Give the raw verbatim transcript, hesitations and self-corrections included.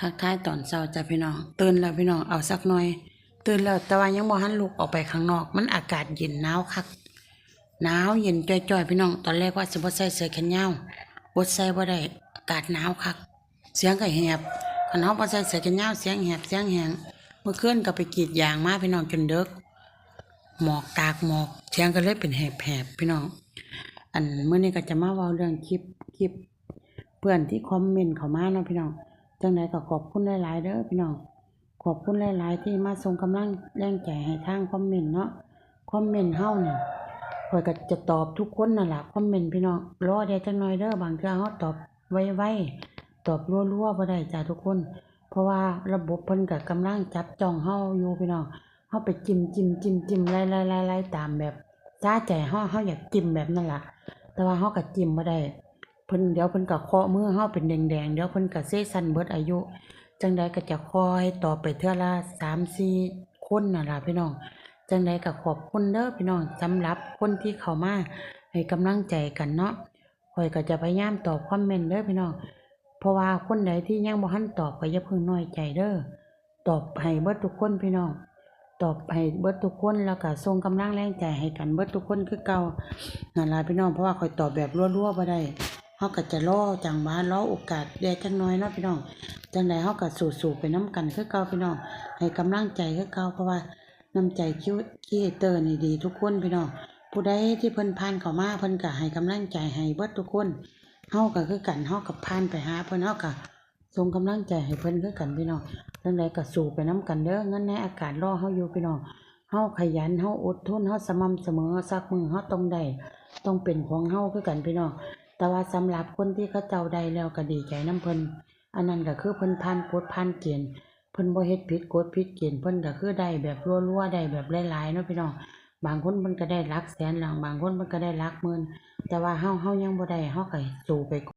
ทักทายตอนเช้าจ้ะพี่น้อง ตื่นแล้วพี่น้อง เอาสักหน่อย ตื่นแล้วแต่ว่ายังบ่ทันลุกออกไปข้างนอก มันอากาศเย็นหนาวคัก หนาวเย็นจ่อยๆ พี่น้อง ตอนแรกว่าสิบ่ใส่เสื้อแขนยาว อดใส่บ่ได้ อากาศหนาวคัก เสียงก็แหบ คันเฮาบ่ใส่เสื้อแขนยาว เสียงแหบ เสียงแห้ง เมื่อคืนก็ไปกรีดยางมาพี่น้อง จนดึก หมอกตากหมอก เสียงก็เลยเป็นแหบๆ พี่น้อง อันมื้อนี้ก็จะมาเว้าเรื่องคลิป คลิป เพื่อนที่คอมเมนต์เข้ามาเนาะพี่น้อง จั่งใดก็ขอบคุณหลายๆ เด้อพี่น้อง ขอบคุณหลายๆ ที่มาส่งกำลังแรงใจให้ทางคอมเมนต์เนาะ คอมเมนต์เฮานี่ ข้อยก็จะตอบทุกคนนั่นล่ะ คอมเมนต์พี่น้อง รอแด่จักหน่อยเด้อ บางเทื่อเฮาตอบไวๆ ตอบรัวๆ บ่ได้จ้ะทุกคน เพราะว่าระบบเพิ่นก็กำลังจับจ้องเฮาอยู่พี่น้อง เฮาไปจิ้มจิ้มจิ้มจิ้มไล่ไล่ไล่ไล่ตามแบบสะใจเฮา เฮาอยากจิ้มแบบนั้นล่ะ แต่ว่าเฮาก็จิ้มบ่ได้ เพิ่น เดี๋ยวเพิ่นก็เคาะมือเฮาเป็นแดงๆ เดี๋ยวเพิ่นก็เซซันเบิดอายุ จั่งใดก็จะคอยตอบไปเทื่อละสามสี่คนนั่นล่ะพี่น้อง จั่งใดก็ขอบคุณเด้อพี่น้อง สำหรับคนที่เข้ามาให้กำลังใจกันเนาะ ข้อยก็จะพยายามตอบคอมเมนต์เด้อพี่น้อง เพราะว่าคนใดที่ยังบ่ทันตอบก็อย่าเพิ่งน้อยใจเด้อ ตอบให้เบิดทุกคนพี่น้อง ตอบให้เบิดทุกคน แล้วก็ส่งกำลังแรงใจให้กันเบิดทุกคนคือเก่า นั่นล่ะพี่น้อง เพราะว่าข้อยตอบแบบรัวๆ บ่ได้ เฮาก็จะรอจังหวะ รอโอกาสแด่จักหน่อยเนาะพี่น้อง จั่งใดเฮาก็สู้ๆ ไปนำกันคือเก่าพี่น้อง ให้กำลังใจคือเก่า เพราะว่าน้ำใจครีเอเตอร์นี่ดีทุกคนพี่น้อง ผู้ใดที่เพิ่นผ่านเข้ามา เพิ่นก็ให้กำลังใจให้เบิดทุกคน เฮาก็คือกัน เฮาก็ผ่านไปหาเพิ่น เฮาก็ส่งกำลังใจให้เพิ่นคือกันพี่น้อง จั่งใดก็สู้ไปนำกันเด้อ เงินในอากาศรอเฮาอยู่พี่น้อง เฮาขยัน เฮาอดทน เฮาสม่ำเสมอ สักมื้อเฮาต้องได้ ต้องเป็นของเฮาคือกันพี่น้อง แต่ว่าสำหรับคนที่เขาเจ้าได้แล้วก็ดีใจนำเพิ่น อันนั้นก็คือเพิ่นผ่านกฎผ่านเกณฑ์ เพิ่นบ่เฮ็ดผิดกฎผิดเกณฑ์ เพิ่นก็คือได้แบบรัวๆ ได้แบบหลายๆ เนาะพี่น้อง บางคนเพิ่นก็ได้หลักแสนหลัง บางคนเพิ่นก็ได้หลักหมื่น แต่ว่าเฮา เฮายังบ่ได้ เฮาก็สู้ไป